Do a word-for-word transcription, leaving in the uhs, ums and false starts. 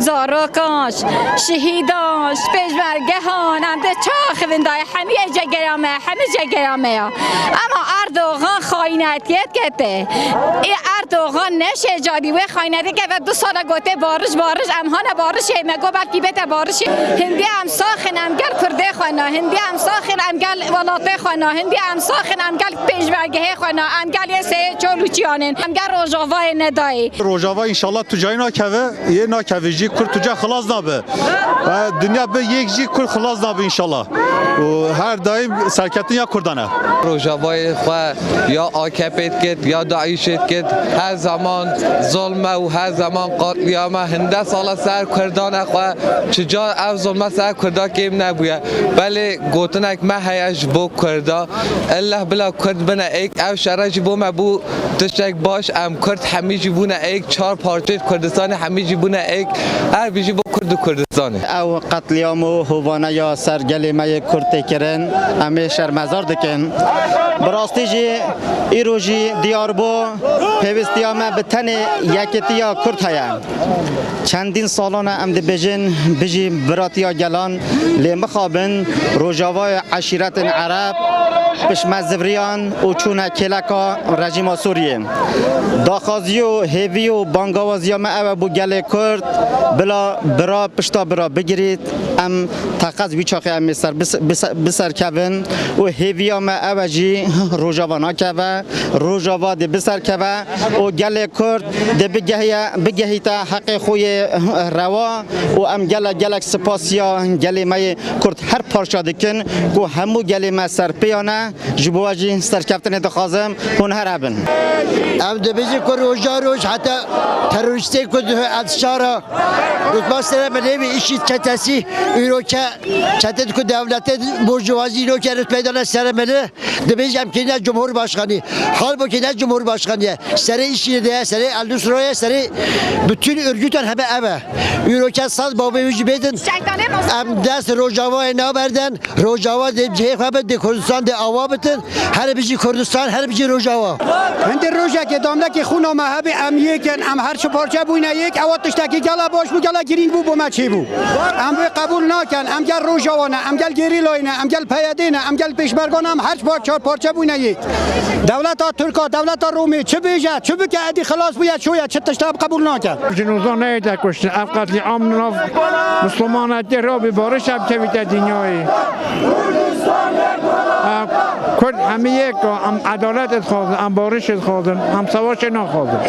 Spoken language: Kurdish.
Zarokan, şehîdan, ji pêşmergehan, em dê çaxivin dayê, hemî yê cegera me, hemî cegera me ya. Ema Erdogan xayînetiyê dikete. Ê Erdogan neşêcabî wê xayînetê keve du sala gote barış, barış, em hane barişê, me got belkî bête barişê. Hindî em saxin, em gel Kurdê xwe na, hindî em saxin, em gel welatê xwe na, hindî em saxin, em gel pêşmergehê xwe na, em gel yê seyê çol û çiyanên, em gel Rojavayê nedayê. Rojava înşallah tu cayê nakeve, yê nakeve jî Kurd tu ca xilas nabe. E, dinya bi yek jî Kurd xilas nabe înşallah. Û her daim serkeftin ya Kurdan e. Rojavayê xwe ya A K P dikit, ya DAIŞê dikit, her zaman zulm e û her zaman qatliyam e. Hinde sala ser Kurdan e xwe, çi ca ev zulme ser Kurda kêm nebûye. Belê gotinek me heye ji bo Kurda. Ella bila Kurd bine êk, ev şere ji bo me bû tiştek baş. Em Kurd hemî jî bûne êk, çar parçeyê Kurdistanê hemî jî bûne êk. Her bijî bo Kurd û Kurdistanê. Ew qetlîam û hovane ya ser gelê me yê Kurd tê kirin, em ê şermezar dikin. Bi rastî jî îro jî diyar bû, pêwistiya me bi tenê yekîtiya Kurd heye. Çendîn salan e em dibêjin, bijî biratiya gelan, lê mixabin Rojavayê eşîretên Ereb pişme zivriyan û çûne kêleka rejîma Sûriyê. Daxwazî û hêvî û bangawaziya me ew e bo gelê Kurd, bila bira pişta bira bigirît, em teqez wî çaxê em ê ser bis-, bis-, biserkevin û hêviya me ew e jî Rojava nakeve, Rojava dê biserkeve û gelê Kurd dê bigehiye, bigehîte heqê xwe yê rewa û em gelek gelek spasiya gelê me yê Kurd her parça dikin ku hemû gelê me serpêya ne. Ji bo we jî serkeftinê dixwazim, hûn her hebin. Em dibêjin ku roja roj heta terorîstê ku di ev şara rutba sere min nêvî îşî çetesî îroke çetin ku dewletê burjuvazî îroke rutbeyê dane sere min dibêjin em kirine cumhurbaşkanî. Halbukî ne cumhurbaşkanî ye. Serê îşî de ye, serê Eldusroyê, serê bütün örgütên hebe ev e. Îroke saz babê wî jî bêdin. Em dest Rojavayê naberden. Rojava dê cihê xwe bidin, Kurdistan dê ava bitin. Her bijî Kurdistan, her bijî Rojava. Hindê rojekê damlekê xûna me hebe em yek in, em her çi parçe bûyne yek, ewa tiştekî gela baş bû, gela girîng bû, bo me çêbû. Em wê qebûl nakin, em gel Rojava ne, em gel gerîlayê ne, em gel P Y D ne, em gel pêşmerga ne, em her çi par-, çar parçe bûyne yek. Dewleta Tirka, dewleta Romê çi bêje, çi bike, edî xilas bûye, çoye, çi tişta em qebûl nakin. Ji nûzdan neyête kuştin. Ev qetlîam li nav Mislimanetiyê re bê bariş ev kevîte dinyayê. Ev Kurd hemî yek e, em edaletê dixwazin, em barişê dixwazin, em savaşê naxwazin.